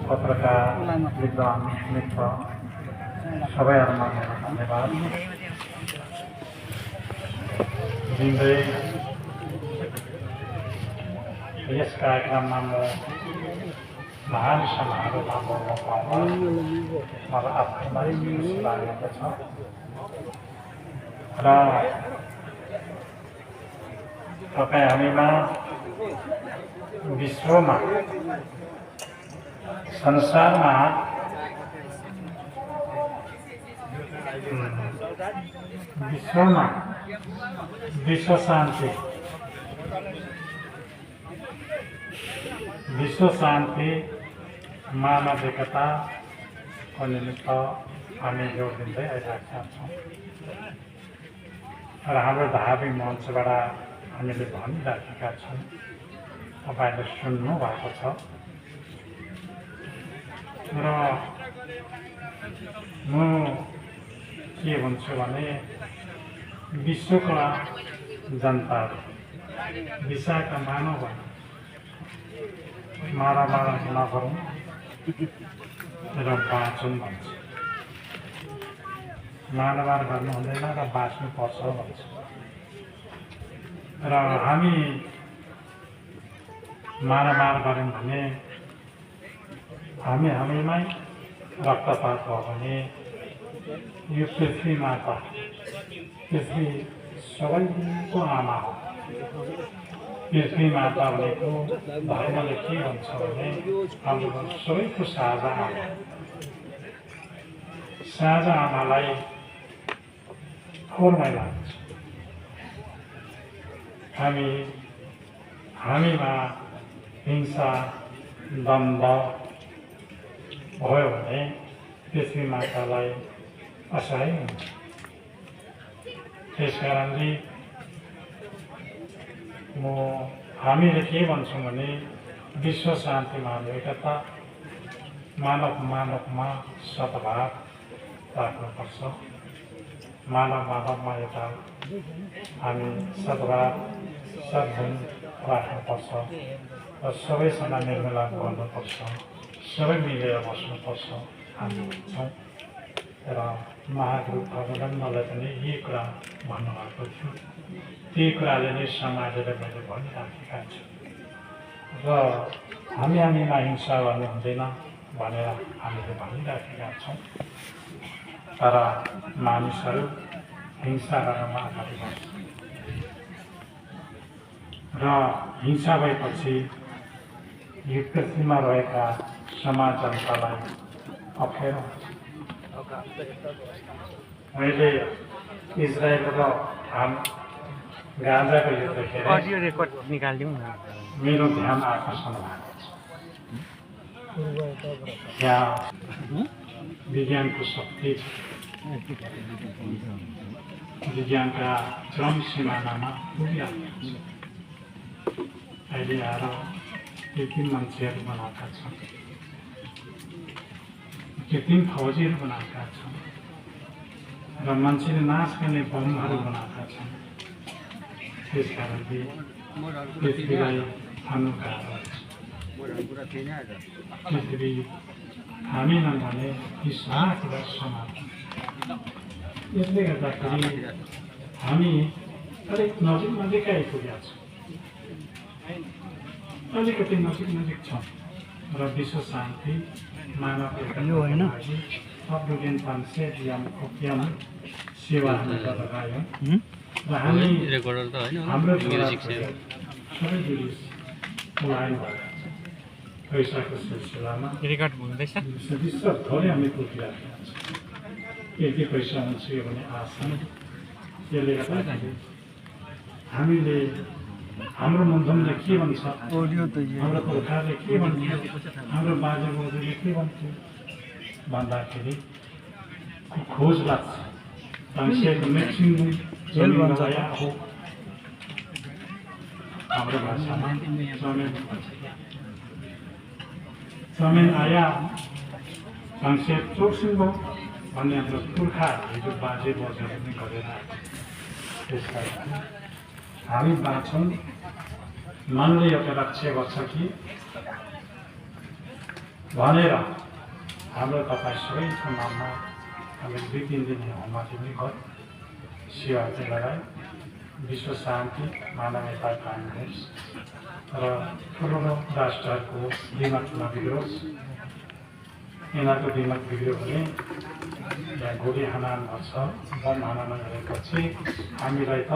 पत्रकार विद्वान मित्र सबैहरूमा धन्यवाद दिँदै यस कार्यक्रममा म महान समारोहमा बोल्न पाउँदा मलाई आफैलाई खुसी लागेको छ र तपाईँ हामीमा विश्वमा संसारमा विश्व शान्ति मानव एकताको निमित्त हामी जोड दिँदै आइरहेका छौँ र हाम्रो धार्मिक मञ्चबाट हामीले भनिराखेका छौँ तपाईँले सुन्नु भएको छ र म के भन्छु भने विश्वका जनताहरू विशाका मानवहरू मारामार नगरौँ र बाँचौँ भन्छ मारामार गर्नु हुँदैन र बाँच्नुपर्छ भन्छ र हामी मारामार गऱ्यौँ भने हामीमै रक्तपात भयो भने यो पृथ्वी माता पृथ्वी सबैको आमा हो पृथ्वी माता भनेको धर्मले के भन्छ भने हाम्रो सबैको साझा आमा साझा आमालाई खोरमा लाग्छ हामीमा हिंसा द्वन्द्व भयो भने पृथ्वी मातालाई असहाय हुन्छ त्यस कारणले हामीले के भन्छौँ भने विश्व शान्ति मानव एकता मानवमा सद्भाव राख्नुपर्छ मानवमा एउटा हामी सद्भाव सद्गुण राख्नुपर्छ र सबैसँग मेलमिलाप गर्नुपर्छ सबै मिलेर बस्नुपर्छ हामी भन्छौँ र महागुरु भगवन्नलाई पनि यही कुरा भन्नुभएको थियो त्यही कुराले नै समाजले मैले भनिराखेका छु र हामीमा हिंसा गर्नु हुँदैन भनेर हामीले भनिराखेका छौँ तर मानिसहरू हिंसा गर्नमा अगाडि बढ्छ र हिंसा भएपछि यो पृथ्वीमा रहेका समाज जनतालाई अप्ठ्यारो हुन्छ मैले इजरायल र गाजाको युद्ध अडियो रेकर्ड निकालिदिउँ न मेरो ध्यान आकर्षण भएको छ यहाँ विज्ञानको शक्ति विज्ञानका चरम सिमानामा पुगिरहेको छ अहिले आएर कृत्रिम मान्छेहरू बनाएका छन् कृत्रिम फौजीहरू बनाएका छन् र मान्छेले नाश गर्ने बमहरू बनाएका छन् त्यस कारणले पृथ्वीलाई खानु गाह्रो छ पृथ्वी हामीनन् भने यी सारा कुरा समाप्त यसले गर्दाखेरि हामी अलिक नजिकै आइपुगेका छौँ अलिकति नजिक छौँ र विश्व शान्ति मानव एकताको अब्लुगेन पान्सेम सेवा हामी गरेर आयौँ र हामी हाम्रो सबै जुलिस लाइन पैसाको सिलसिलामा रेकर्ड हुँदैछ विश्वभरि हामी पुगिरहेका छौँ यति पैसा हुन्छ यो भने आशा त्यसले गर्दाखेरि हामीले हाम्रो मन्थनले के भन्छ हाम्रो पुर्खाले के भन्थ्यो हाम्रो बाजे बोजूले के भन्थ्यो भन्दाखेरि खोज लाग्छ मान्छेको म्याक्सिमम जमिन हो हाम्रो भाषामा जमिन आया मान्छे चोक्सिङ भयो भन्ने हाम्रो पुर्खाहरूले हिजो बाजे बोजूले पनि गरेर त्यस कारण हामी बाँच्छौँ मनले एउटा लक्ष्य गर्छ कि भनेर हाम्रो तपाईँ सबैको नाममा हामीले 2-3 दिन होममाथि पनि गयो, सेवाहरू लगायो। विश्व शान्ति, मानवता कायम होस् र ठुलो राष्ट्रहरूको दिमाग नबिग्रोस्। यिनीहरूको दिमाग बिग्रियो भने यहाँ गोली हानान गर्छ, बम हानान गरेपछि हामीलाई त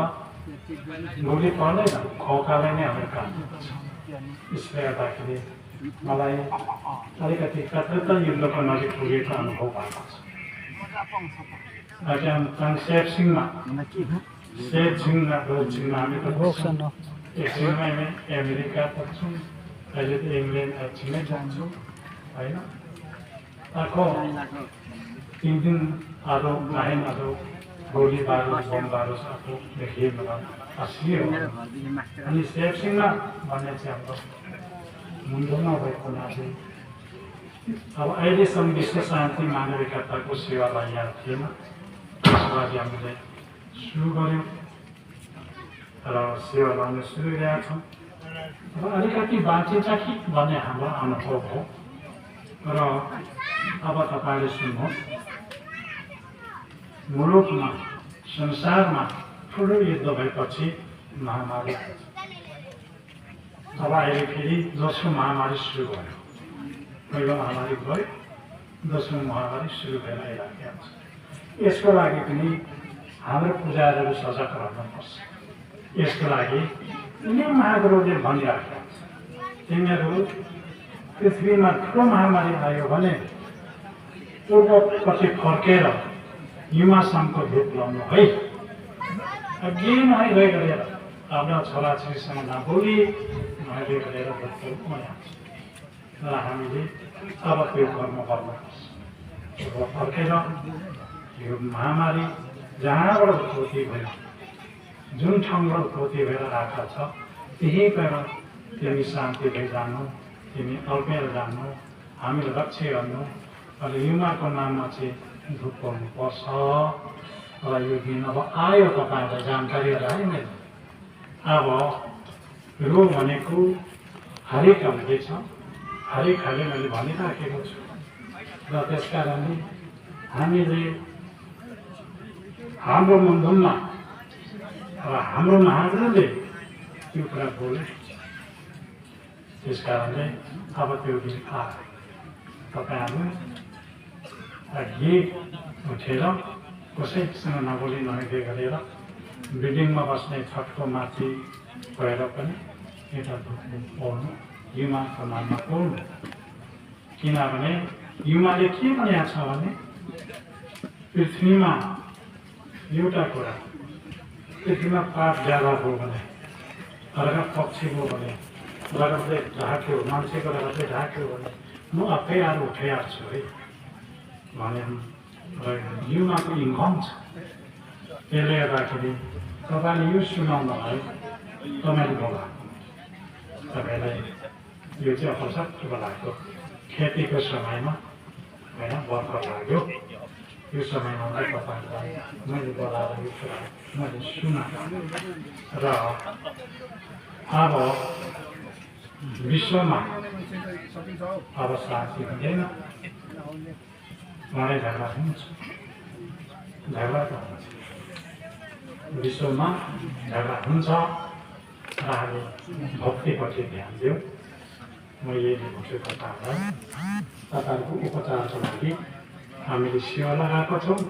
गोली पर्दैन, खौकालाई नै हाम्रो काम गर्छ। यसले गर्दाखेरि मलाई अलिकति कतै युद्धको नजिक पुगेको अनुभव भएको छ। सेपसिङमा हामी त एकछिनमा अमेरिका पुग्छौँ, अहिले त इङ्ल्यान्ड एकछिनै जान्छौँ होइन। अर्को 3 दिन आधो लाइन आधो गोली बारुद बम बारुद आएको देखिए मलाई असली हो। अनि सेपसिङमा भन्ने चाहिँ हाम्रो मुन्डो नभएको हुनाले अब अहिलेसम्म विश्व शान्ति मानविकताको सेवालाई यहाँ थिएन। त्यसको लागि हामीले सुरु गऱ्यौँ र सेवा गर्न सुरु गरेका छौँ र अलिकति बाँचिन्छ कि भन्ने हाम्रो अनुभव हो। र अब तपाईँले सुन्नुहोस्, मुलुकमा संसारमा ठुलो युद्ध भएपछि महामारी, अब अहिले फेरि दोस्रो महामारी सुरु भयो। पहिलो महामारी गयो, दोस्रो महामारी सुरु भएर आइराखेको छ। यसको लागि पनि हाम्रो पुजारीहरू सजग रहनुपर्छ। यसको लागि यिनै महागुरुले भनिराखेका छ, तिमीहरू पृथ्वीमा ठुलो महामारी आयो भने पूर्वपट्टि फर्केर युमासनको धुप लाउनु है। अघि नुहाइ गरेर आफ्ना छोराछोरीसँग नबोली नुहाइ गरेर धुप ल्याउँछ र हामीले अब त्यो कर्म गर्नुपर्छ। फर्केर यो महामारी जहाँबाट उत्पत्ति भयो, जुन ठाउँबाट उत्पत्ति भएर आएको छ त्यही गएर तिमी शान्ति भइजानु, तिमी अल्पेर जानु, हामीले रक्षा गर्नु। र युमाको नाममा चाहिँ धुप गर्नुपर्छ। र यो दिन अब आयो, तपाईँहरूलाई जानकारी आएन। अब रोग भनेको हरेक हुँदैछ, हरेक खाले मैले भनिराखेको छु। र त्यस कारणले हामीले हाम्रो मन्दिरमा र हाम्रो महागुरुले त्यो कुरा बोले। त्यस कारणले अब त्यो दिन आयो, तपाईँहरू अघि उठेर कसैसँग नबोली नहिँदै गरेर बिल्डिङमा बस्ने छतको माथि गएर पनि एउटा धुप पाउनु, युमाको नाममा पाउनु। किनभने युमाले के भनेको छ भने पृथ्वीमा एउटा कुरा, पृथ्वीमा पाप ज्यादा भयो भने, रगत पक्षी भयो भने, रगतले ढाक्यो, मान्छेको रगतले ढाक्यो भने म आफै आएर उठाइहाल्छु है भने युमाको इन्कम छ। त्यसले गर्दाखेरि तपाईँले यो सुनाउनलाई तपाईँले बोला, तपाईँलाई यो चाहिँ अवसर बोलाएको खेतीको समयमा होइन, बर्खा लाग्यो, यो समयमा चाहिँ तपाईँलाई मैले बोलाएर यो कुरा मैले सुनाएको। र अब विश्वमा अब शान्ति हुँदैन, लडाइँ झगडा हुन्छ, झगडा त हुन्छ, विश्वमा झगडा हुन्छ। र हामी भक्तिपट्टि ध्यान दिउँ। म यही भन्छु तपाईँहरूलाई, तपाईँहरूको उपचारको लागि हामीले सेवा लगाएको छौँ।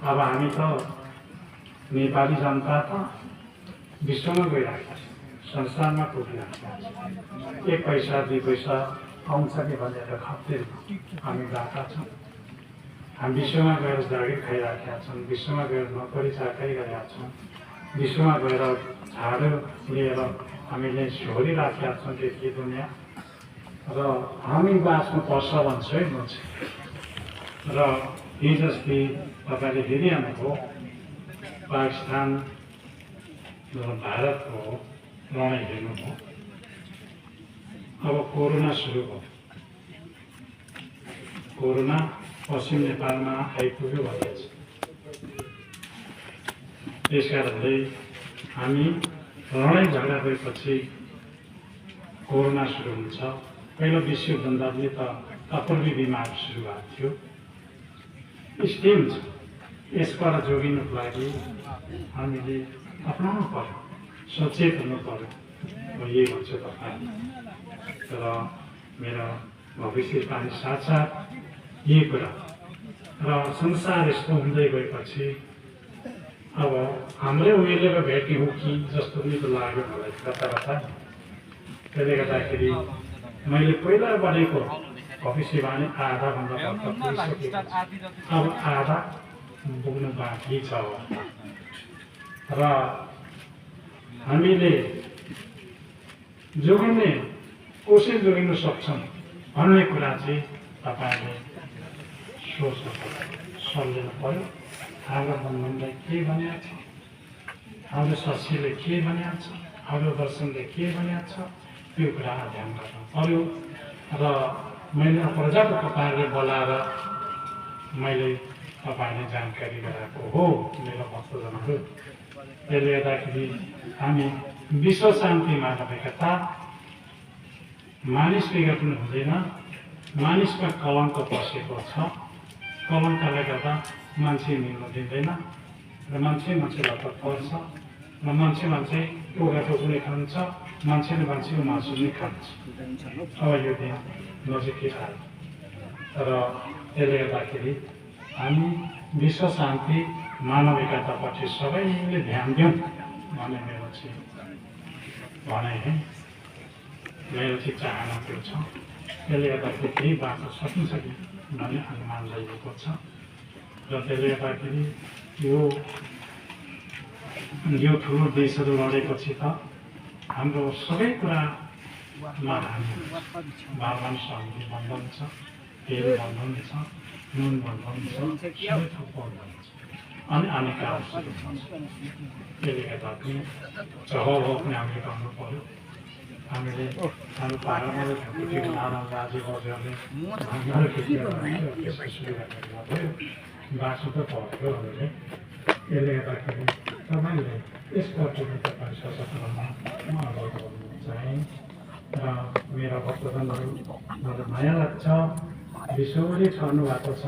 अब हामी त नेपाली जनता त विश्वमा गइरहेको छ, संसारमा पुगिरहेको छ। 1 पैसा 2 पैसा आउँछ कि भनेर खातिर हामी गएका छौँ। हामी विश्वमा गएर जागिर खाइराखेका छौँ, विश्वमा गएर नोकरी चाकरी गरेका छौँ, विश्वमा गएर झाडु लिएर हामीले छोडिराखेका छौँ देखि दुनियाँ। र हामी बाँच्नुपर्छ भन्छु है म चाहिँ। र हिजोअस्ति तपाईँले हेरिहाल्नुभयो पाकिस्तान र भारतको लडाइँ हेर्नुभयो। अब कोरोना सुरु भयो, कोरोना पश्चिम नेपालमा आइपुग्यो भनेको छ। त्यस कारणले हामी लडाइँ झगडा भएपछि कोरोना सुरु हुन्छ। पहिलो विश्वयुद्धभन्दा पनि त अपूर्वी बिमार सुरु भएको थियो। स्टिम छ, यसबाट जोगिनुको लागि हामीले अप्नाउनु पर्यो, सचेत हुनु पर्यो। म यही भन्छु तपाईँ र मेरो भविष्यवाणी साथसाथ यही कुरा र संसार यस्तो हुँदै गएपछि अब हाम्रै उमेरले भेट्ने हो कि जस्तो पनि त लाग्यो मलाई कता कता। त्यसले गर्दाखेरि मैले पहिला बनेको भविष्यवाणी आधाभन्दा पुगिसकेको छ। अब आधा पुग्नु बाँकी छ र हामीले जोगिने कोसिस जोगिन सक्छौँ भन्ने कुरा चाहिँ तपाईँले सोच्नु पर्यो, सम्झिनु पर्यो। हाम्रो मनलाई के भनेको छ, हाम्रो शास्त्रीले के भनेको छ, हाम्रो दर्शनले के भनेको छ, त्यो कुरा ध्यान गर्नु पर्यो। र मैले पर्याप्त तपाईँहरूले बोलाएर मैले तपाईँले जानकारी गराएको हो मेरो भक्तजनहरू। त्यसले गर्दाखेरि हामी विश्व शान्ति मानविकता मानिस बिगार्नु हुँदैन। मानिसमा कलङ्क पसेको छ, कलङ्कले गर्दा मान्छे मिल्नु दिँदैन र मान्छेलाई त पर्छ र मान्छे टोका टोक्ने खान्छ, मान्छेले मान्छेको मासु नै खान्छ। अब यो दिन नजिकै आयो र त्यसले गर्दाखेरि हामी विश्व शान्ति मानविकतापट्टि सबैले ध्यान दिउँ भन्ने मेरो चाहिँ भनाइ है, मेरो चाहिँ चाहना त्यो छ। त्यसले गर्दाखेरि केही बाँच्न सकिन्छ कि भन्ने अनुमान लिएको छ र त्यसले गर्दाखेरि यो ठुलो देशहरू लडेपछि त हाम्रो सबै कुरामा हामी बालवान सन्धि बन्धन छ, तेल बन्धन छ, नुन बन्धन छ, सबै थोक बन्धन छ अनि अनेक आवश्यक छ। त्यसले गर्दा पनि जवाब पनि हामीले गर्नु पर्यो। हामीले हाम्रो पारामा नाराजी बजेरले बाँच्नु त पऱ्यो हामीले। त्यसले गर्दाखेरि तपाईँले यसपट्टि तपाईँ सशक्त रहन अगाडि बढ्नु चाहे र मेरा भक्तजनहरू मलाई माया लाग्छ। विश्वभरि छर्नु भएको छ,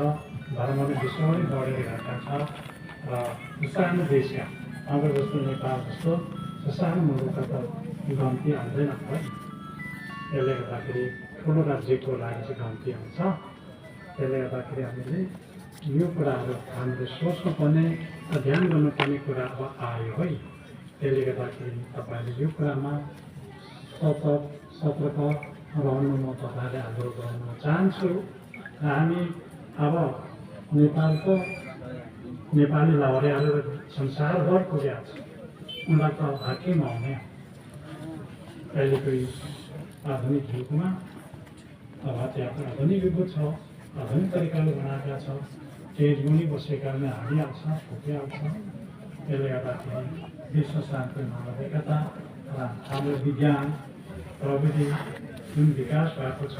धर्मले विश्वभरि बढेर गएका छ र सानो देशका हाम्रो जस्तो नेपाल जस्तो सानो मुलुकका त गन्ती आउँदैन है। त्यसले गर्दाखेरि ठुलो राज्यको लागि चाहिँ गन्ती आउँछ। त्यसले गर्दाखेरि हामीले यो कुराहरू हामीले सोच्नुपर्ने र ध्यान गर्नुपर्ने कुरा अब आयो है। त्यसले गर्दाखेरि तपाईँले यो कुरामा सतर्क रहनु म तपाईँले अनुरोध गर्न चाहन्छु। र हामी अब नेपालको नेपाली लाउरेहरू संसारभर पुगेका छ, उनीहरू त हाकिम आउने अहिलेको आधुनिक युगमा। अब त्यहाँ आधुनिक युग छ, आधुनिक तरिकाले बनाएका छ, तेज मुनि बसेको कारणले हालिहाल्छ, फुकिहाल्छ। त्यसले गर्दाखेरि विश्व शान्ति मानविकता र हाम्रो विज्ञान प्रविधि जुन विकास भएको छ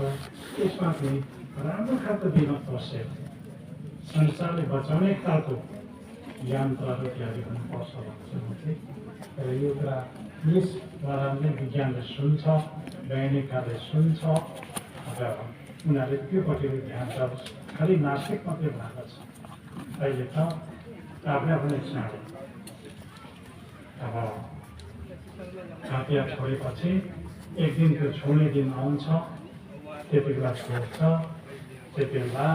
यसमा पनि राम्रो खालको दिमाग बसेर संसारले बचाउने खालको यन्त्रहरू तयारी गर्नुपर्छ भन्छ म चाहिँ। र यो कुरा यस प्रकारले विज्ञानले सुन्छ, वैज्ञानिकहरूले सुन्छ र उनीहरूले त्योपट्टि ध्यान जाओस्। खालि नास्तिक मात्रै भएको छ अहिले त आफ्नै चाँडो। अब खातिया छोडेपछि एक दिन त्यो छोड्ने दिन आउँछ, त्यति बेला छोड्छ। त्यति बेला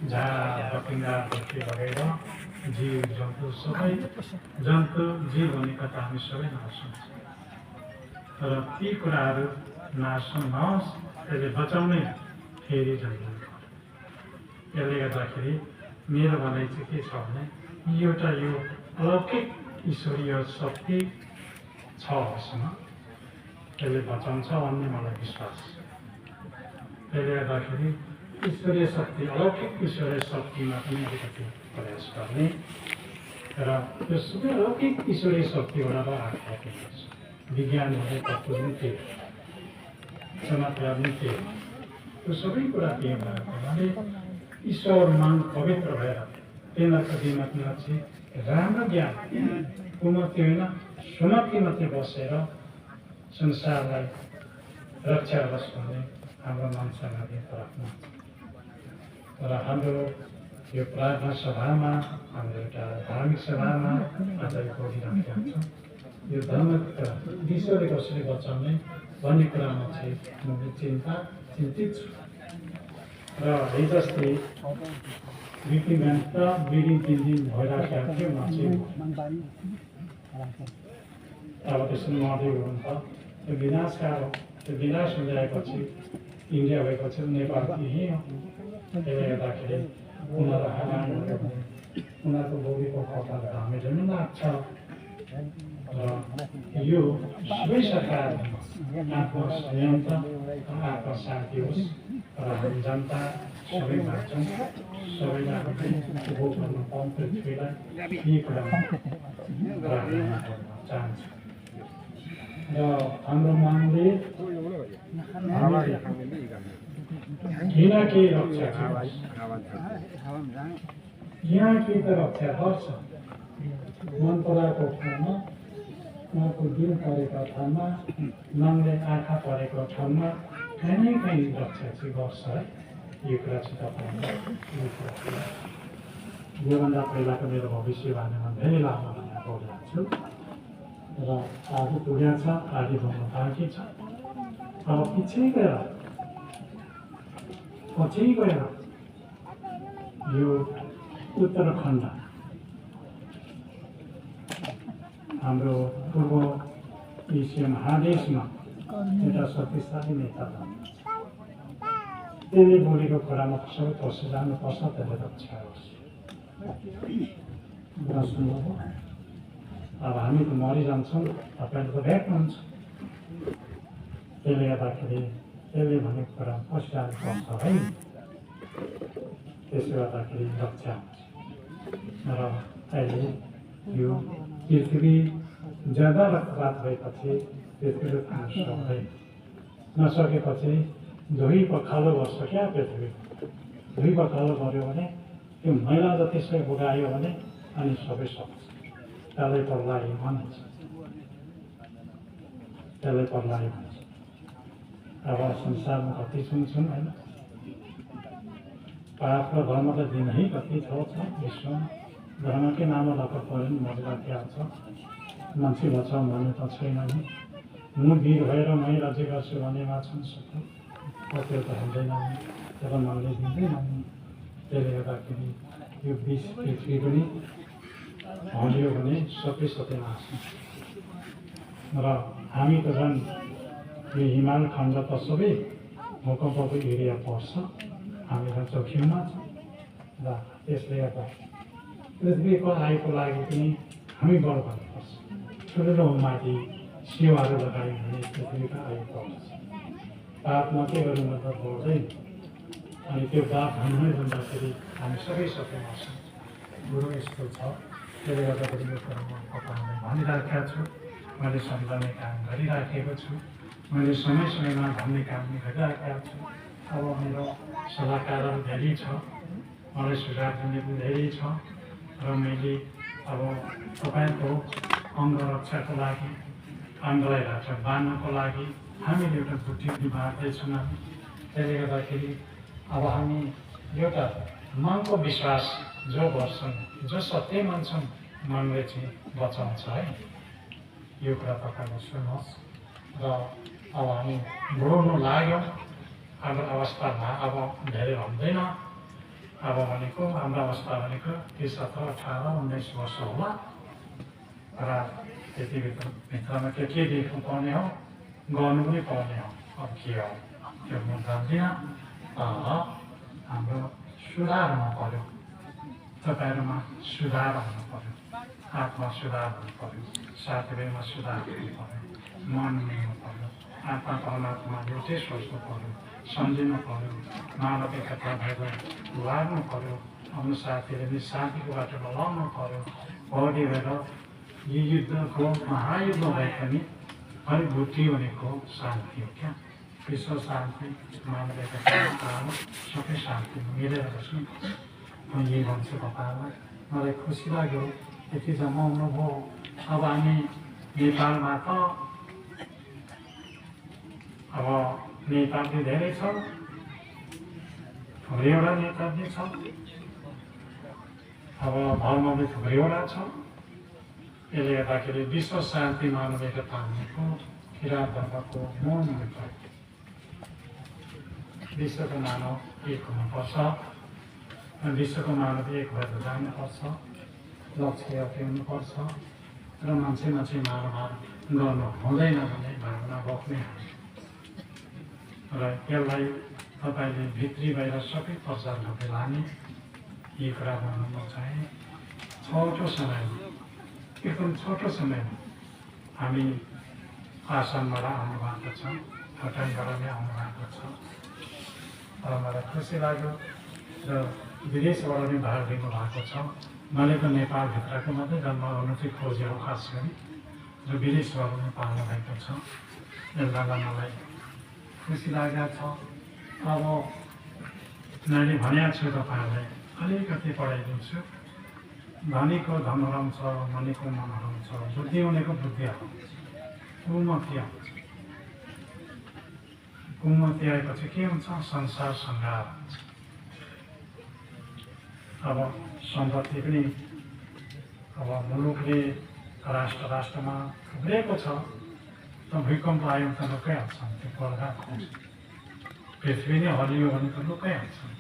झापिङ्गा भर्ती गरेर जीव जन्तु सबै जन्तु जीव भनेका त हामी सबै नाश हुन्छ। तर ती कुराहरू नाश नहोस् त्यसले बचाउने फेरि जन्म। त्यसले गर्दाखेरि मेरो भनाइ चाहिँ के छ भने एउटा यो अलौकिक ईश्वरीय शक्ति छ मसँग, त्यसले बचाउँछ भन्ने मलाई विश्वास छ। त्यसले गर्दाखेरि ईश्वरीय शक्ति अलौकिक ईश्वरीय शक्तिमा पनि अलिकति प्रयास गर्ने र त्यो सबै अलौकिक ईश्वरीय शक्तिबाट आएको छ। विज्ञानहरू तत्त्व पनि त्यही, चमत्कार पनि त्यही, त्यो सबै कुरा त्यही भएको हुनाले ईश्वरमा पवित्र भएर तिनीहरूको दिमागमा चाहिँ राम्रो ज्ञान कुमति होइन सुमति मात्रै बसेर संसारलाई रक्षा होस् भन्ने हाम्रो मनसँग राख्न र हाम्रो यो प्रार्थना सभामा हाम्रो एउटा धार्मिक सभामा आज बोलिराखेका छौँ। यो धर्म विश्वले कसरी बचाउने भन्ने कुरामा चाहिँ म चिन्तित छु। र हिजोअस्ति बिग्रिङ 3 दिन भइराखेको थियो। म चाहिँ अब त्यसरी मर्दै हुनुहुन्छ। त्यो विनाश हुँदै आएपछि इन्डिया भएपछि नेपाल यही हो। त्यसले गर्दाखेरि उनीहरूको बोलीको कपाल हामीले पनि लाग्छ। र यो सबै सरकार आत्मसंयन्त्रण आत्मशान्ति होस् र हामी जनता सबै बाँच्छौँ। सबैलाई उपभोग गर्न पाउँ पृथ्वीलाई, यी कुरामा चाहन्छु। र हाम्रो मागले किन के रक्षा यहाँ के त रक्षा गर्छ। मन पराएको ठाउँमा, उहाँको दिल परेको ठाउँमा, मनले आँखा परेको ठाउँमा कहीँ रक्षा चाहिँ गर्छ है। यो कुरा चाहिँ तपाईँलाई योभन्दा पहिलाको मेरो भविष्यवाणीमा धेरै लामो भनेर बोलेको छु। र आदि पुगेको छ, आदि भन्न बाँकी छ। अब पछि गएर यो उत्तराखण्ड हाम्रो पूर्व एसिया महादेशमा एउटा शक्तिशाली नेता छ। त्यसले बोलेको कुरामा सबै पस्छ जानुपर्छ, त्यसले रक्षा होस्। सुन्नुभयो? अब हामी त मरिजान्छौँ, तपाईँले त भेट्नुहुन्छ। त्यसले गर्दाखेरि त्यसले भनेको कुरा पसिरहनुपर्छ है। त्यसले गर्दाखेरि रक्षा हुन्छ। र अहिले यो पृथ्वी ज्यादा रक्तपात भएपछि पृथ्वीले खान सक्दैन। नसकेपछि धुई पखालो गर्छ क्या पृथ्वी। धुई पखालो गऱ्यो भने त्यो मैला जतिसकै बुगायो भने अनि सबै सक्छ। त्यसलाई प्रलय भन्छ। अब संसारमा कति सुन्छौँ होइन। पाप र धर्म त दिनै कति छ विश्वमा। धर्मकै नाममा लक्क पऱ्यो नि मरिराखेको छ। मान्छे बचाउँ भन्ने त छैन नि। म वीर भएर मै राज्य गर्छु भन्नेमा छन् सबै। त्यो त हुँदैन नि, तर मनले दिँदैन नि। त्यसले गर्दाखेरि यो विष पृथ्वी पनि हल्यो भने सबै नाश हुन्छ। र हामी त झन् यो हिमाल खण्ड त सबै भूकम्पको एरिया पर्छ। हामी त जोखिममा छौँ। र त्यसले गर्दा पृथ्वीको आयको लागि पनि हामी बढ गर्नुपर्छ। ठुलो माथि सेवाहरू लगायो भने पृथ्वीको आयु बढ्छ। पापमा के गर्नु मतलब बढ्दैन। अनि त्यो पाप भन्नै भन्दाखेरि हामी सबै नर्छौँ। गुरु यस्तो छ। त्यसले गर्दाखेरि यो कुरा म तपाईँलाई भनिराखेको छु। मैले सम्झाउने काम गरिराखेको छु। मैले समय समयमा भन्ने काम गरिराखेको छु। अब मेरो सल्लाहकारहरू धेरै छ, मलाई सुझाव दिने पनि धेरै छ। र मैले अब तपाईँको अङ्ग रक्षाको लागि, अङ्गलाई रक्षा बाँध्नको लागि हामीले एउटा गुठी बाँड्दैछौँ हामी। त्यसले गर्दाखेरि अब हामी एउटा मनको विश्वास जो गर्छन्, जो सत्य मान्छन्, मनले चाहिँ बचाउँछ है। यो कुरा तपाईँले सुन्नुहोस्। र अब हामी बुढ्नु लाग्यौँ। हाम्रो अवस्थामा अब धेरै हुँदैन। अब भनेको हाम्रो अवस्था भनेको 30, 17, 18, 19 वर्ष होला। र त्यति भित्रमा के देख्नु पर्ने हो, गर्नु पनि पर्ने हो। अब के हो त्यो म जान्दिनँ। हाम्रो सुधार हुनु पर्यो। तपाईँहरूमा सुधार हुनु पर्यो। आत्मा सुधार हुनु पर्यो। साथीभाइमा सुधार हुनु पर्यो। मन मिल्नु पर्यो। आत्मा परमात्मा एउटै सोच्नु पर्यो। सम्झिनु पर्यो। मानव एकता भएर लाग्नु पर्यो। आफ्नो साथीले पनि शान्तिको बाटोमा लाउनु पर्यो। अघि भएर यो युद्धको महायुद्ध भए पनि परिभूति भनेको शान्ति हो क्या। विश्व शान्ति, मानव एकता, सबै शान्ति मिलेर बस्नु। म यही भन्छु तपाईँहरूलाई। मलाई खुसी लाग्यो यति जमाउनु भयो। अब हामी नेपालमा त अब नेपाली धेरै छ, थुप्रैवटा नेताजी छ। अब धर्मले थुप्रैवटा छ। यसले गर्दाखेरि विश्व शान्ति मानवीयता भनेको किराँत धर्मको मूल मन्त्र। विश्वको मानव एक हुनुपर्छ, विश्वको मानव एक भएर जानुपर्छ, लक्ष्य एउटै हुनुपर्छ र मान्छेमा चाहिँ मारहार गर्नु हुँदैन भन्ने भावना बोक्ने र यसलाई तपाईँले भित्री बाहिर सबै प्रचार गर्दै लाने यी कुरा भन्नु चाहे छोटो समयमा, एकदम छोटो समयमा हामी आसामबाट आउनुभएको छ, भुटानबाट नै आउनुभएको छ र मलाई खुसी लाग्यो र विदेशबाट नै भाग लिनु भएको छ। भनेको नेपालभित्रको मात्रै जन्म गर्नु चाहिँ खोजेर खास गरी र विदेशबाट नै पाल्नु भएको छ। यसलाई मलाई खुसी लागेको छ। अब मैले भनेको छु तपाईँहरूलाई अलिकति पढाइदिन्छु। धनीको धन हराउँछ, मनीको मन हराउँछ, बुद्धि हुनेको बुद्धि हराउँछ, कुमति आउँछ। कुमति आएपछि के हुन्छ? संसार सङ्घार हुन्छ। अब सम्पत्ति पनि अब मुलुकले राष्ट्रमा थुप्रेको छ। त भूकम्प आयो त लुकाइहाल्छन्, त्यो पर्दा पृथ्वी नै हल्लियो भने त लुकाइहाल्छन्।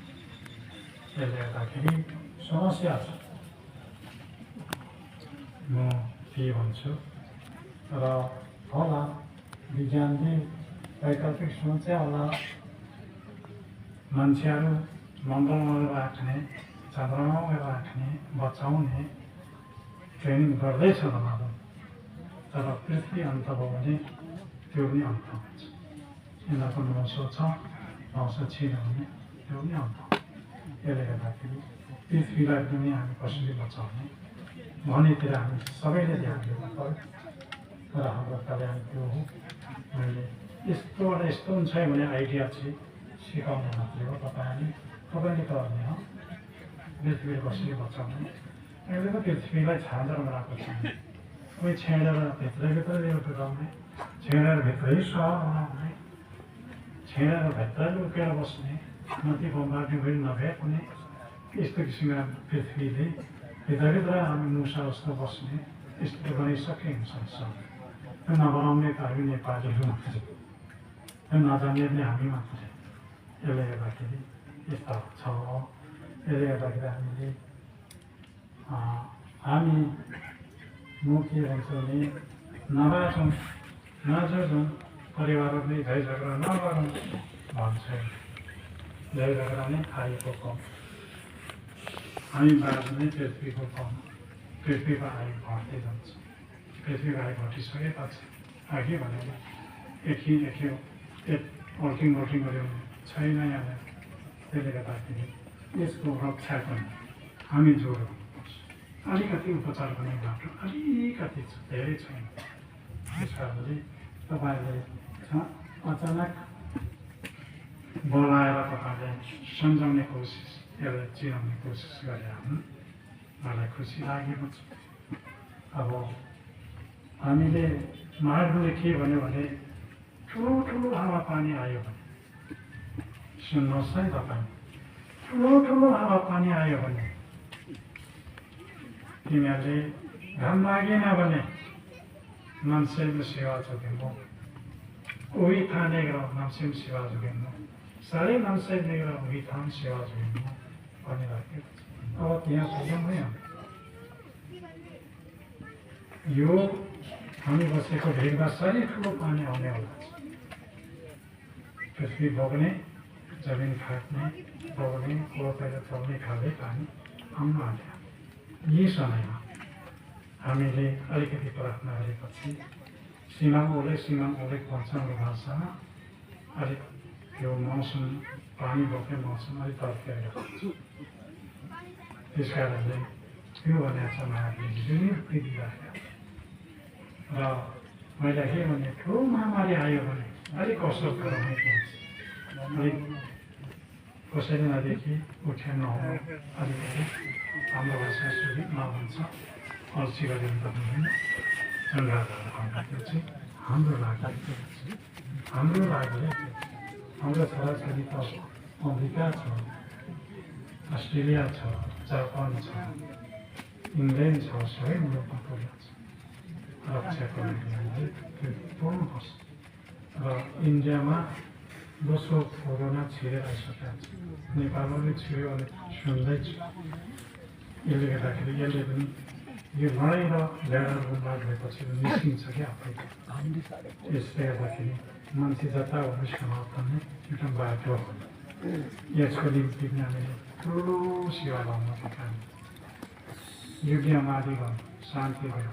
त्यसले गर्दाखेरि समस्या छ। म के भन्छु र होला विज्ञानले वैकल्पिक सोचे होला मान्छेहरू मङ्गलमा राख्ने, चन्द्रमा राख्ने, बचाउने ट्रेनिङ गर्दैछ भनौँ। तर पृथ्वी अन्त भयो भने त्यो पनि अन्त हुन्छ। यिनीहरूको 900 छ, 900 छैन भने त्यो पनि अन्त हुन्छ। यसले गर्दाखेरि पृथ्वीलाई पनि हामी कसरी बचाउने भन्नेतिर हामी सबैले ध्यान दिनु पर्यो। र हाम्रो कल्याण त्यो हो। मैले यस्तोबाट यस्तो हुन्छ भने आइडिया चाहिँ सिकाउनु मात्रै हो। तपाईँले गर्ने हो पृथ्वीलाई कसरी बचाउने। अहिले त पृथ्वीलाई छाडेर बनाएको छ। कोही छेडेर भित्रभित्र ल्याएर पुऱ्याउने, छेडेर भित्रै सहर बनाउने, छेडेर भित्र लुकेर बस्ने, नदी बम्बार्ने पनि नभ्याउने यस्तो किसिमका पृथ्वीले भित्रभित्र हामी मुसा जस्तो बस्ने यस्तो बनाइसकेको संसार। त्यो नबनाउने त हामी नेपालीहरू मात्रै, त्यो नजान्ने पनि हामी मात्रै। यसले गर्दाखेरि यस्ता छ। यसले गर्दाखेरि हामी म के भन्छु भने नबाचौँ, नजोजौँ, परिवारहरू नै झै झगडा नगरौँ भन्छ। झै झगडा नै खाएको कम, हामी बाँच्नु नै पृथ्वीको कम। पृथ्वीको आयु घट्दै जान्छ। पृथ्वीको आयु घटिसकेपछि अघि भनेर एकछिन अल्टिङ गऱ्यो भने छैन यहाँ। त्यसले गर्दाखेरि यसको रक्षाको हामी जोड गर्नुपर्छ। अलिकति उपचार गर्ने बाटो अलिकति छ, धेरै छैन। त्यस कारणले तपाईँहरूले अचानक बोलाएर तपाईँले सम्झाउने कोसिस, यसलाई चिनाउने कोसिस गरे मलाई खुसी लागेको छ। अब हामीले महात्माले के भन्यो भने ठुलो हावापानी आयो भने सुन्नुहोस् है तपाईँ, ठुलो हावापानी आयो भने तिमीहरूले घाम लागेन भने मान्छेको सेवा जोगिनु, उही थानेर मान्छेको सेवा जोगिनु, साह्रै मान्छे लिएर उही थान सेवा जोगिनु भनिराखेको छ। अब त्यहाँ पुग्यौँ है यो हामी बसेको भिडमा साह्रै ठुलो पानी आउने होला। पृथ्वी बग्ने, जमिन फाट्ने, बग्ने, कोरतिर चल्ने खाले पानी आउनु आँट्यो। यी समयमा हामीले अलिकति प्रार्थना गरेपछि सिमाङ ओलेक भन्छौँ भाषामा अलिक यो मौसम, पानी बोक्ने मौसम अलिक तर्केर हुन्छ। त्यस कारणले त्यो भनेको छ महात्माले जुनै उक्ति दिइराखेको र मैले के भने ठुलो महामारी आयो भने अलिक असर गराउने पर्छ। अलिक कसैले नदेखि उठ्या नहुनु, अलिकति हाम्रो भाषा सुधि नभन्छ अल्छी गरेर त हुँदैन। त्यो चाहिँ हाम्रो लागि, हाम्रो छोराछोरी त अमेरिका छ, अस्ट्रेलिया छ, जापान छ, इङ्ल्यान्ड छ, सबै मुलुकमा पुगेको छ। रक्षाको लागि त्यो पाउनुपर्छ। र इन्डियामा दोस्रो कोरोना छिरेर आइसकेको छ। नेपालमा पनि छिर्यो भने सुन्दैछु। यसले गर्दाखेरि यसले पनि यो लडाइँ र झगडाको बात भएपछि निस्किन्छ क्या आफै। यसले गर्दाखेरि मान्छे जता होस् पनि एउटा बाटो हो। यसको निम्ति पनि हामीले ठुलो सेवा लाउन काम योग्य माथि गर्नु, शान्ति गर्नु,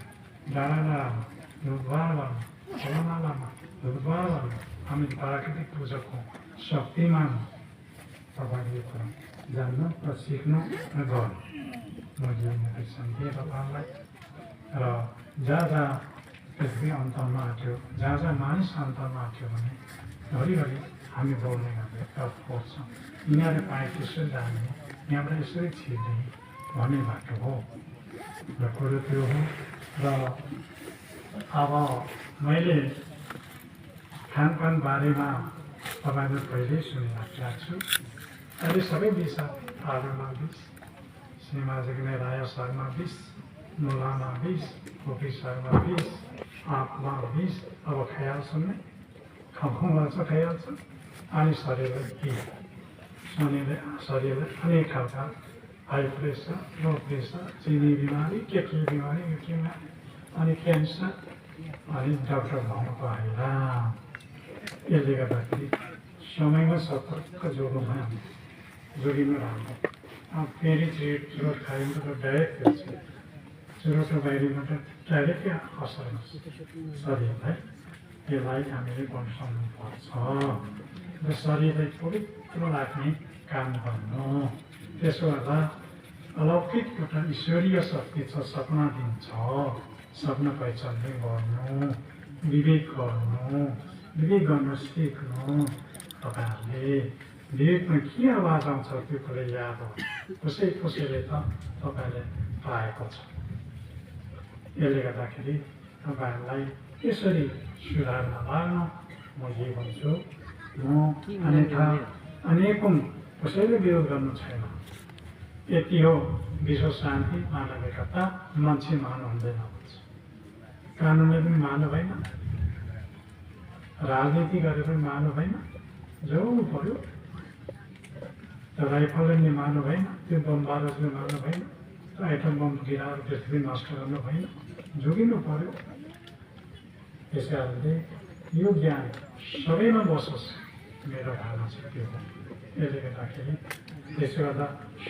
डाँडा डाँडामा रुखबार गर्नु, खोलानालामा रुखबार गर्नु। हामी प्राकृतिक पूजाको शक्तिमान तपाईँले यो कुरा जान्नु र सिक्नु र गर्नु। म यो निर्देशन दिएँ तपाईँलाई। र जहाँ पृथ्वी अन्तमा आँट्यो, जहाँ मानिस अन्तमा आँट्यो भने घरिघरि हामी बोल्ने गर्दै तप खोज्छौँ। यिनीहरू पाए त्यसरी जाने, यहाँबाट यसरी छिर्ने भन्ने बाटो हो र कुरो त्यो हो। र अब मैले खानपान बारेमा तपाईँले पहिल्यै सुनिराखेको छु। अहिले सबै विष आलुमा विष, सिमाजिग्ने रायो सागमा विष, मुलामा विष, कोपी सागमा विष, आँपमा विष। अब खाइहाल्छौँ नै, खाउँ छ खाइहाल्छ। अनि शरीरलाई शरीरलाई अनेक खालका हाई प्रेसर, लो प्रेसर, चिनी बिमारी, के बिमारी, अनि क्यान्सर, अनि डाक्टर भाउको आएला। यसले गर्दाखेरि समयमा सतर्क जोड्नुमा जोडिनु राम्रो। अब फेरि चुरोट खायो भने त डाइरेक्ट फेर्छ। चुरोटको बाहिरबाट डाइरेक्टै असर गर्छ शरीरलाई। यसलाई हामीले बचाउनुपर्छ र शरीरलाई पवित्र राख्ने काम गर्नु। त्यसो गर्दा अलौकिक एउटा ईश्वरीय शक्ति छ, सपना दिन्छ। सपना पहिचानले गर्नु, विवेक गर्नु, विवेक गर्न सिक्नु। तपाईँहरूले विवेकमा के आवाज आउँछ त्यो कुरा याद हो। कसैले त तपाईँले पाएको छ। यसले गर्दाखेरि तपाईँहरूलाई यसरी सुधारमा लाग्नु म के भन्छु। म अन्यथा अनेकौँ कसैले विरोध गर्नु छैन। यति हो, विश्व शान्ति, मानविकता, मान्छे मानु हुँदैन भन्छ। कानुनले पनि मानु भएन, राजनीति गरेर पनि मानु भएन, जोड्नु पर्यो। राइफलले मानु भएन, त्यो बमबारुदले मानु भएन, एटम बम गिराएर पृथ्वी नष्ट गर्नु भएन, जोगिनु पर्यो। त्यस कारणले यो ज्ञान सबैमा बसोस्, मेरो धारणा छ त्यो हो। यसले गर्दाखेरि त्यसो गर्दा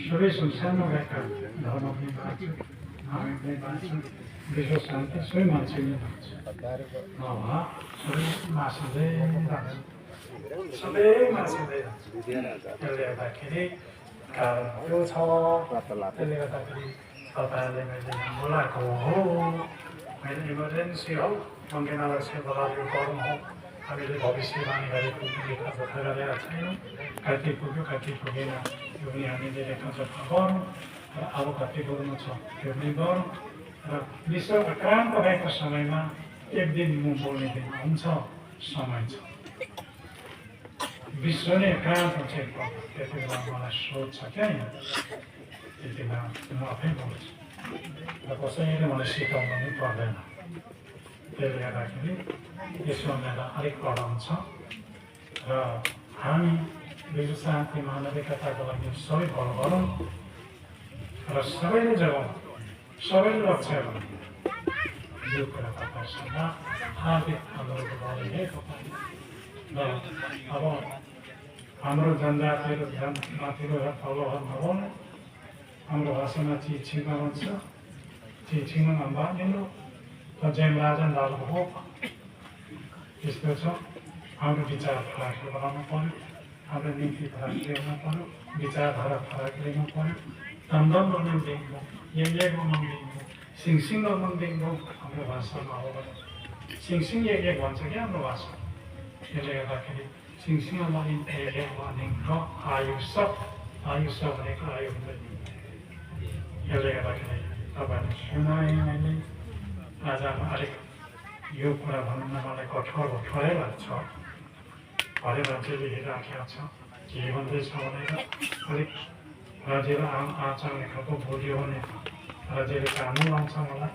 सबै संसारमा गएका धर्म पनि बाँच्छ, हामी पनि बाँच्छौँ, विश्व शान्ति सबै मान्छे नै बाँच्छ। नभए सबै मासिँदै जान्छ, सबै मासिँदै जान्छ। त्यसले गर्दाखेरि कारण त्यो छ। त्यसले गर्दाखेरि तपाईँहरूले मैले बोलाएको हो, मैले इमर्जेन्सी हो, मङ्गेनालाई चाहिँ बोलाएको गरौँ हो। हामीले भविष्यवाणी गरेको लेखाजोखा गरेका छैनौँ। कति पुग्यो कति पुगेन त्यो पनि हामीले लेखाजोखा गरौँ र अब कति पुग्नु छ त्यो पनि गरौँ। र विश्व आक्रान्त भएको समयमा एक दिन म बोल्ने दिन हुन्छ, समय छ। विश्व नै आक्रान्त हुन्छ एकपल्ट, त्यति बेला मलाई सोच छ क्या, त्यति बेला म आफै बोल्छु र कसैले मलाई सिकाउनु पनि पर्दैन। त्यसले गर्दाखेरि यसमा मलाई अलिक प्रब्लम छ र हामी विश्व शान्ति मानविकताको लागि सबै भलो गरौँ र सबैले जगाउँ, सबैले रक्षा गरौँ। यो कुरा तपाईँसँग हार्दिक अनुरोध गरिरहेको र अब हाम्रो जनजातिहरू माथिल्लो र तल्लो घर नबोल्नु। हाम्रो भाषामा चिछिङमा भन्छ, चिछिङमा नभनिनु र जयमराजन दालको हो। त्यस्तो छ। हाम्रो विचार फरक बनाउनु पर्यो, हाम्रो नीति फरक ल्याउनु पर्यो, विचारधारा फरक ल्याउनु पर्यो। तन्दम नमन्दिङो, यज्ञको मन्दिङो, सिङसिङको मन्दिङो हाम्रो भाषामा हो। सिङसिङ यज्ञ भन्छ क्या हाम्रो भाषा। त्यसले गर्दाखेरि सिङसिङ यज्ञ मन्दिङको आयुष भनेको आयु हुँदैन। यसले गर्दाखेरि तपाईँहरूले सुनाएँ मैले। आज अलिक यो कुरा भन्नु मलाई कठोरै लाग्छ। हरेक मान्छेले हेरिराखेको छ के भन्दैछ भनेर अलिक राज्यले आचरण खालको भोलियो भने राज्यले कानुन लाउँछ मलाई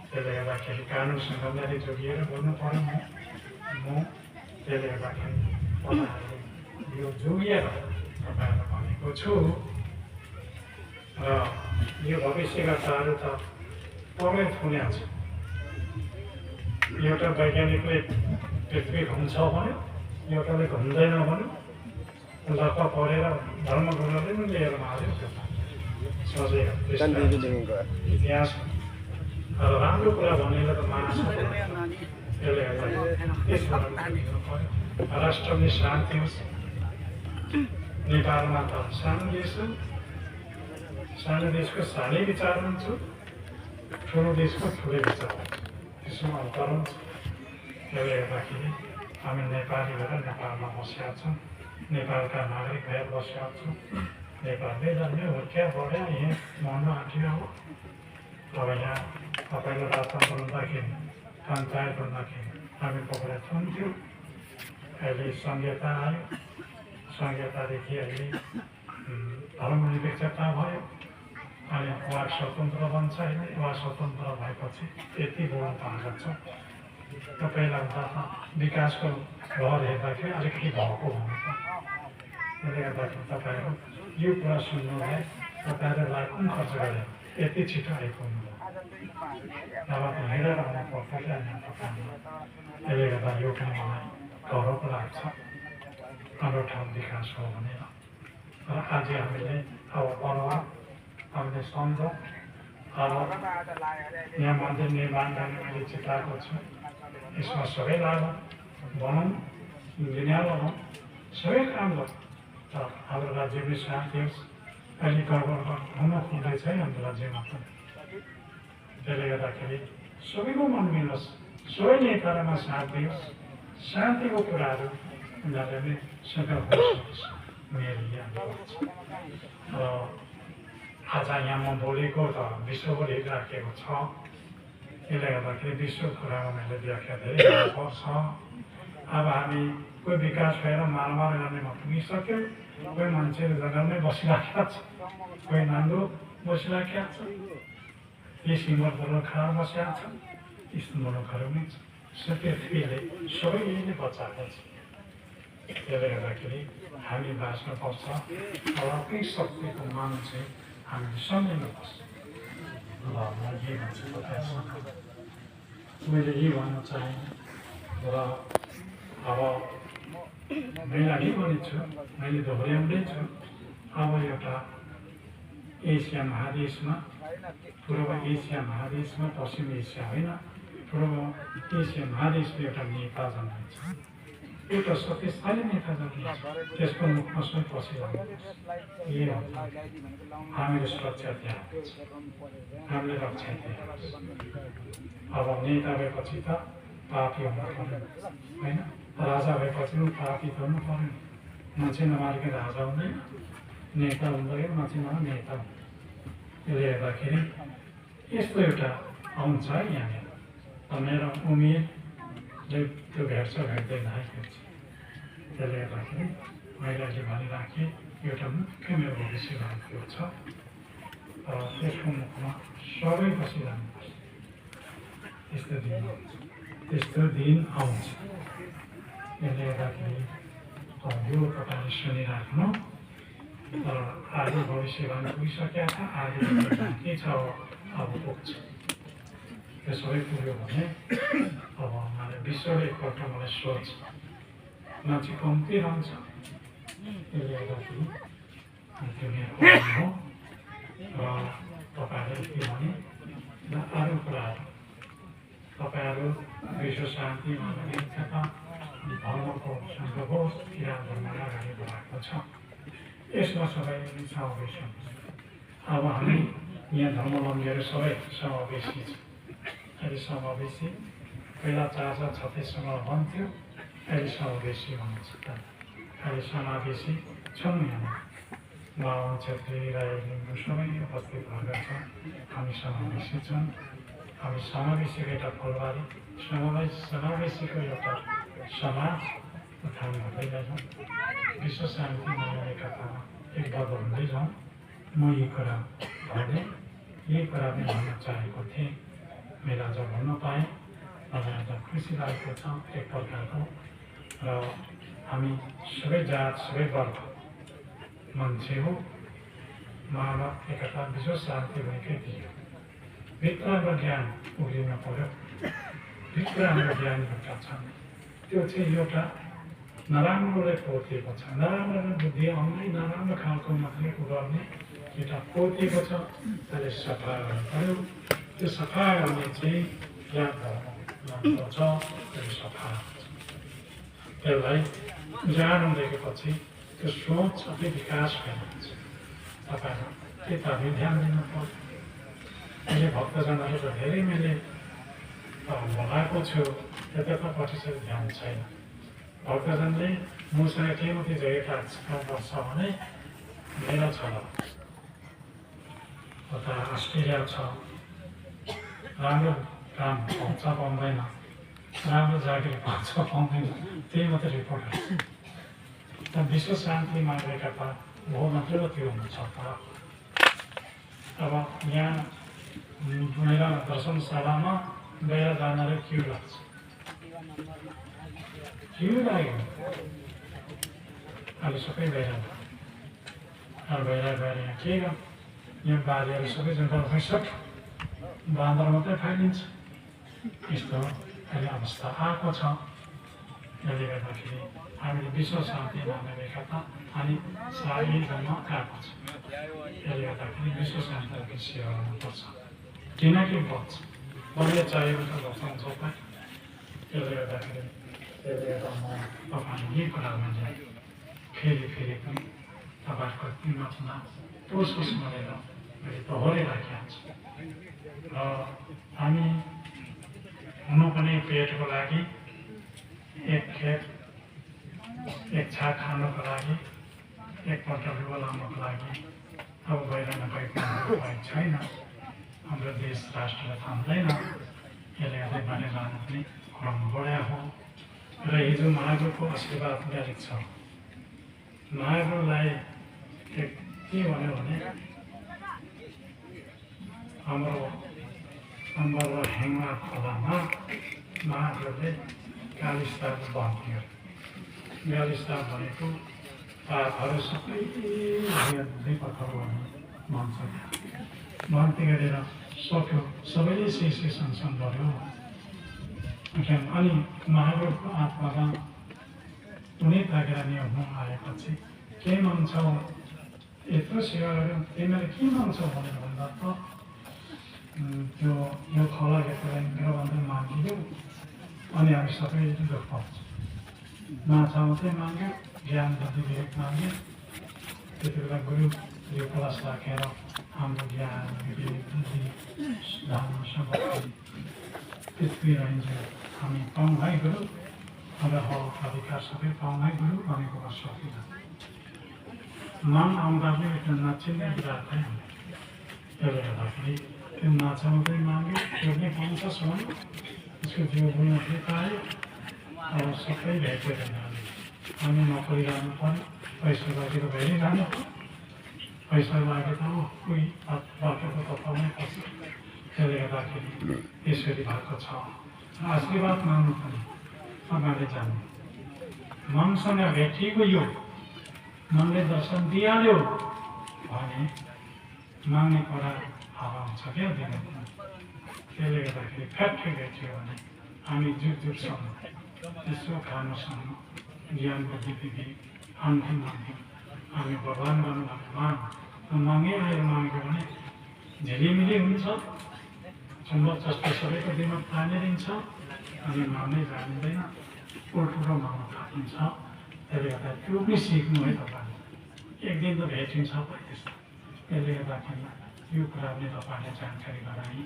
त्यसले गर्दाखेरि कानुनसँग मैले जोगिएर बोल्नु पर्यो म त्यसले गर्दाखेरि तपाईँहरूले यो जोगिएर तपाईँहरूलाई भनेको छु र यो भविष्यका कुराहरू त पक्कै हुने छ एउटा वैज्ञानिकले पृथ्वी घुम्छ भन्यो एउटाले घुम्दैन भन्यो लक्क परेर धर्मगुरुले पनि लिएर मार्यो सोचेर इतिहास राम्रो कुरा भनेर त मान्छ त्यसले त्यसबाट राष्ट्रले शान्ति होस् नेपालमा त सानो देश हो सानो देशको सानै विचार हुन्छ ठुलो देशको ठुलै विचार हुन्छ त्यसमा अन्तर हुन्छ त्यसले गर्दाखेरि हामी नेपाली भएर नेपालमा बसेका छौँ नेपालका नागरिक भएर बसेका छौँ नेपालले जन्म्यो हुर्क्या बढ्यो यहाँ मर्न आँट्यो हो अब यहाँ तपाईँले राजन बनाउँदाखेरि पञ्चायत बनाउँदाखेरि हामी पक्रेर थुन्थ्यौँ अहिले संहिता आयो संहितादेखि अहिले धर्मनिरपेक्षता भयो अनि वाक स्वतन्त्र बन्छ अहिले वाक स्वतन्त्र भएपछि यति बोल्न पाएको छ तपाईँलाई त विकासको घर हेर्दाखेरि अलिकति भएको हुन्छ त्यसले गर्दाखेरि तपाईँहरू यो कुरा सुन्नुलाई तपाईँहरू लाखौँ खर्च गरे यति छिटो आइपुग्नु अब हिँडेर आउनु पर्छ क्या त्यसले गर्दा यो पनि मलाई गौरव लाग्छ हाम्रो ठाउँ विकास हो भनेर र आज हामीले अब पढौँ हामीले सम्झौँ अब यहाँ मन्दिर निर्माण गर्ने मैले चिताएको छु यसमा सबै लागौँ भनौँ दुनियाँ लगाउँ सबै काम गर्छ तर हाम्रो राज्यमै शान्ति होस् अहिले गडबड हुन खोज्दैछ है हाम्रो राज्यमा पनि त्यसले गर्दाखेरि सबैको मन मिलोस् सबै नेताहरूमा शान्ति होस् शान्तिको कुराहरू उनीहरूले नै सफल होस् मेरो र आज यहाँ म बोलेको त विश्वभरि राखेको छ त्यसले गर्दाखेरि विश्व कुरामा मैले व्याख्या धेरै गर्नुपर्छ अब हामी कोही विकास भएर मारमार गर्नेमा पुगिसक्यो कोही मान्छेहरू जग्गामै बसिराखेका छ कोही नान्दो बसिराखेका छ यी सिङ्गलहरू खाएर बसेका छ यस्तो मुलुकहरू नै छ पृथ्वीले सबैले बचाएको छ त्यसले गर्दाखेरि हामी बाँच्नुपर्छ अलग्गै शक्तिको मान्छे हामीले सम्झिनुपर्छ ल म के भन्छु तपाईँसँग मैले यही भन्न चाहेँ र अब मैले अघि भनेछु मैले दोहोऱ्याउँदैछु अब एउटा एसिया महादेशमा पूर्व एसिया महादेशमा पश्चिम एसिया होइन पूर्व एसिया महादेशमा एउटा नेता जन्मिन्छ एउटा शक्तिशाली नेता जन्मिन्छ त्यसको मुखमा सबै पसिरहनुपर्छ यही हुन्छ हामीले सुरक्षा दिएपछि हामीले रक्षा दिएपछि अब नेता भएपछि त पापी हुनु पर्यो होइन राजा भएपछि पनि पापी गर्नु पर्यो मान्छे नमारिकन राजा हुँदैन नेता हुँदैन मान्छे नभए नेता हुँदैन त्यसले गर्दाखेरि यस्तो एउटा आउँछ है यहाँनिर मेरो उमेरले त्यो भेट्छ भेट्दैन है त्यसले गर्दाखेरि मैले अहिले भनिराखेँ एउटा मुख्य मेरो भविष्य भएको छ त्यसको मुखमा सबै बसिरहनुपर्छ त्यस्तो दिन आउँछ त्यसले गर्दाखेरि यो तपाईँले सुनिराख्नु तर आज भविष्यवाणी पुगिसकेका छ आज के छ अब पुग्छ त्यो सबै पुग्यो भने अब मलाई विश्वले एकपल्ट मलाई सोच मान्छे कम्ती रहन्छ त्यसले गर्दाखेरि त्यो मेरो हो र तपाईँहरूले के भने अरू कुराहरू तपाईँहरू विश्व शान्ति मानवीयता धर्मको सङ्घर्ष किरा धर्मलाई अगाडि बढाएको छ यसमा सबै समावेश हुन्छ अब हामी यहाँ धर्मावलम्बीहरू सबै समावेशी छ अहिले समावेशी पहिला 436सँग भन्थ्यो अहिले समावेशी भन्छ अहिले समावेशी छौँ यहाँ बाहुन छेत्री राई लिम्बू सबै उपस्थित भएका छौँ हामी समावेशी छौँ हामी समावेशीको एउटा फुलबारी समावेशीको एउटा समाज उत्थान गर्दै जान्छौँ विश्व शान्ति मानवीयतामा एक बार भन्दै जाउँ म यी कुरा भने यही कुरा पनि भन्न चाहेको थिएँ मेरा आज भन्न पाएँ मलाई आज खुसी लागेको छ एक प्रकारको र हामी सबै जात सबै वर्ग मान्छे हो मानव एकता विश्व शान्ति भएकै थियो भित्र हाम्रो ज्ञान उग्रिन पर्यो भित्र हाम्रो ज्ञान एउटा छन् त्यो चाहिँ एउटा नराम्रोले पोतेको छ नराम्रो बुद्धि आउने नराम्रो खालको मात्रै गर्ने एउटा पोतेको छ त्यसले सफा गर्नु पर्यो त्यो सफा गर्ने चाहिँ ज्ञान धर्म छ त्यो सफा त्यसलाई जानु देखेपछि त्यो सोच सबै विकास भइन्छ तपाईँहरू त्यतापि ध्यान दिनु पर्यो अहिले भक्तजनहरू त धेरै मैले बोलाएको छु त्यतापट्टि चाहिँ ध्यान छैन भक्तजनले मसँग के मात्रै जगेका पर्छ भने मेरो छ उता अस्ट्रेलिया छ राम्रो काम पाउँछ पाउँदैन राम्रो जागिर पाउँछ पाउँदैन त्यही मात्रै रिपोर्ट त विश्व शान्ति मागेका त हो मात्रै त्यो हुन्छ त अब यहाँ मेरा दर्शनशालामा गएर जानाले क्यु लाग्छ क्यु लाग्यो अहिले सबै गएर गएर यहाँ के गर्नु यहाँ बारीहरू सबै जग्गा भइसक्यो बाँदर मात्रै फैलिन्छ यस्तो अहिले अवस्था आएको छ यसले गर्दाखेरि हामीले विश्व शान्ति मागेका त अनि सारी गर्न आएको छ यसले गर्दाखेरि विश्व शान्तिको सेवा गर्नुपर्छ किनकि बच्छ बढ्दै चाहिएको त बचाउँछ तपाईँ त्यसले गर्दाखेरि त्यसले गर्दा म तपाईँले यही कुरा मैले फेरि पनि तपाईँहरूको तिमीमा कोसिस गरेर मैले दोहोऱ्याइराखेको छु र हामी हुनु पनि पेटको लागि एक खेत एक छाक खानुको लागि एकपल्ट बोलाउनको लागि अब बाहिर नभएको छैन हाम्रो देश राष्ट्रले थाम्दैन यसले गर्दै बाहिर जानु पनि क्रम बढायो हो र हिजो महादेवको आशीर्वाद गरेको छ महादेवलाई के भन्यो भने हाम्रो अम्बर र हेङ्गा खोलामा महादेवले गालिस्तारको बन्ती गर्यो गालिस्तार भनेको पापहरू सबै दुई पत्थर गर्नु मन छ बन्ती गरेर सक्यो सबैले शेष सँगसँग गर्यो अनि महादेवको आत्मामा कुनै ताकेर हुन आएपछि के मन छ यत्रो सेवा गऱ्यौँ तिमीले के मन छ भनेर भन्दा त त्यो यो खोला हेरेर मेरोभन्दा मागिदियो अनि हामी सबै दुःख पाउँछ माछा मात्रै माग्यो ज्ञान बुद्धि विवेक माग्यो त्यति बेला गुरु यो कलश राखेर हाम्रो ज्ञान विवेक बुद्धि धर्म सम्पत्ति त्यति रहन्छ हामी पाउँ है गुरु हाम्रो हक अधिकार सबै पाउँ है गुरु भनेको वर्ष मन आउँदा पनि त्यो नचिन्ने राख्दै त्यसले गर्दाखेरि त्यो माछा मात्रै माग्यो त्यो पनि पाउँछ सोन त्यसको जिउ गुण पनि पायो अब सबै भेटेर हामी नोकरी जानु पऱ्यो पैसा लागेर भेटिरहनु पैसा लाग्यो त कोही बाटोको त पाउनै पर्छ त्यसले गर्दाखेरि यसरी भएको छ आशीर्वाद माग्नु पनि तपाईँले जानु मनसँग भेटिएको यो मनले दर्शन दिइहाल्यो भने माग्ने कुरा हराउँछ क्या दिनु त्यसले गर्दाखेरि फ्याक्ट्री भेट्यो भने हामी जुगसम्म यसो खानुसम्म ज्ञान बुद्धि विवेक अन्तिम माग्यौँ हामी भगवान् गर्नुभएको मागेर माग्यो भने झिलिमिली हुन्छ चुम्बक जस्तो सबैको दिमाग तानिदिन्छ अनि माग्नै जानिँदैन उल्टो माग्नु थालिन्छ त्यसले गर्दा त्यो पनि सिक्नु है तपाईँले एक दिन त भेटिन्छ त्यस्तो त्यसले गर्दाखेरि यो कुरा पनि तपाईँले जानकारी गराएँ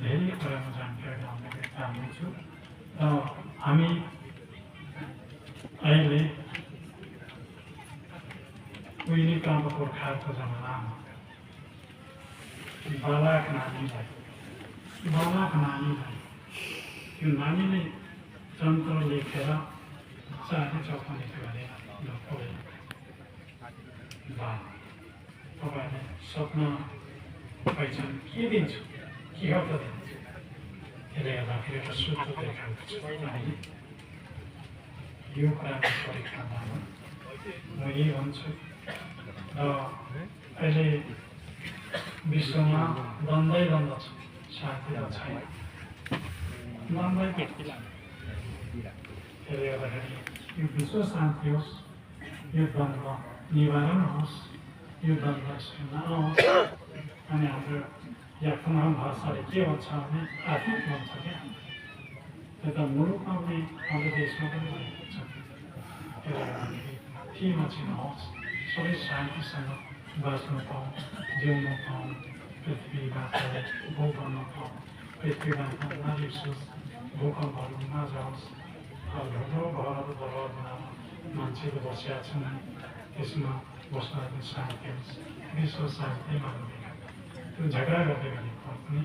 धेरै कुरामा जानकारी गराउने चाहन्छु र हामी अहिले उहिले कामको पुर्खाहरूको जमानामा बालक नानीलाई त्यो नानीले तन्त्र लेखेर 4 चौपाने गरेर तपाईँहरूले सक्न पहिचान के दिन्छु के हो त दिन्छु त्यसले गर्दाखेरि एउटा सूत्र देखाएको छु अहिले यो कुराको परीक्षामा म यही भन्छु र अहिले विश्वमा द्वन्द्वै द्वन्द्व छ शान्ति र छैन द्वन्द्वै त्यसले गर्दाखेरि यो विश्व शान्ति होस् यो द्वन्द्व निवारण होस् यो द्वन्द्व नहोस् अनि हाम्रो याफुना भाषाले के भन्छ भने आत्मिक भन्छ क्या त्यो त मुलुकमा पनि हाम्रो देशमा पनि भएको छ त्यसले गर्दाखेरि केमा चाहिँ नहोस् सबै शान्तिसँग बाँच्न पाऊँ जिउन पाऊँ पृथ्वीबाट भोग गर्न पाऊँ पृथ्वीबाट नरिसोस् भूकम्पहरू नजाओस् अब ठुलो घरहरू दरबार बनाएर मान्छेहरू बसेका छन् त्यसमा बस्न शान्ति होस् विश्व शान्ति मान्दैन त्यो झगडा गर्दै गरेको पनि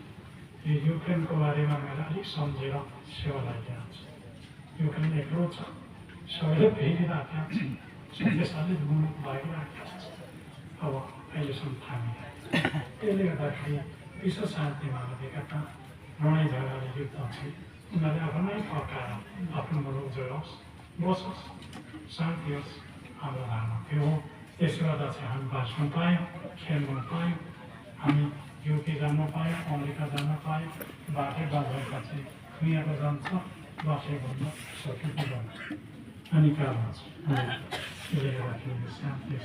यो युक्रेनको बारेमा मैले अलिक सम्झेर सेवा लागिरहेको छु युक्रेन एक्लो छ सबैले फेरिरहेका छन् शक्तिशाली मुलुक भइरहेको छ अब अहिलेसम्म थामिरहेको छ त्यसले गर्दाखेरि विश्व शान्तिमा नभएका त लडाइँ झगडाले युद्ध छ उनीहरूले आफ्नै फर्काएर आफ्नो मुलुक जोडोस् बसोस् शान्ति होस् हाम्रो धारणा त्यो हो त्यसले गर्दा चाहिँ हामी बाँच्न पायौँ खेल्न पायौँ हामी युके जान पायौँ अमेरिका जान पायौँ बाटै बाँधेका चाहिँ दुनियाँको जान्छ बाटै भन्न सकेको गर्छ अनि कारण छ त्यसले गर्दाखेरि शान्ति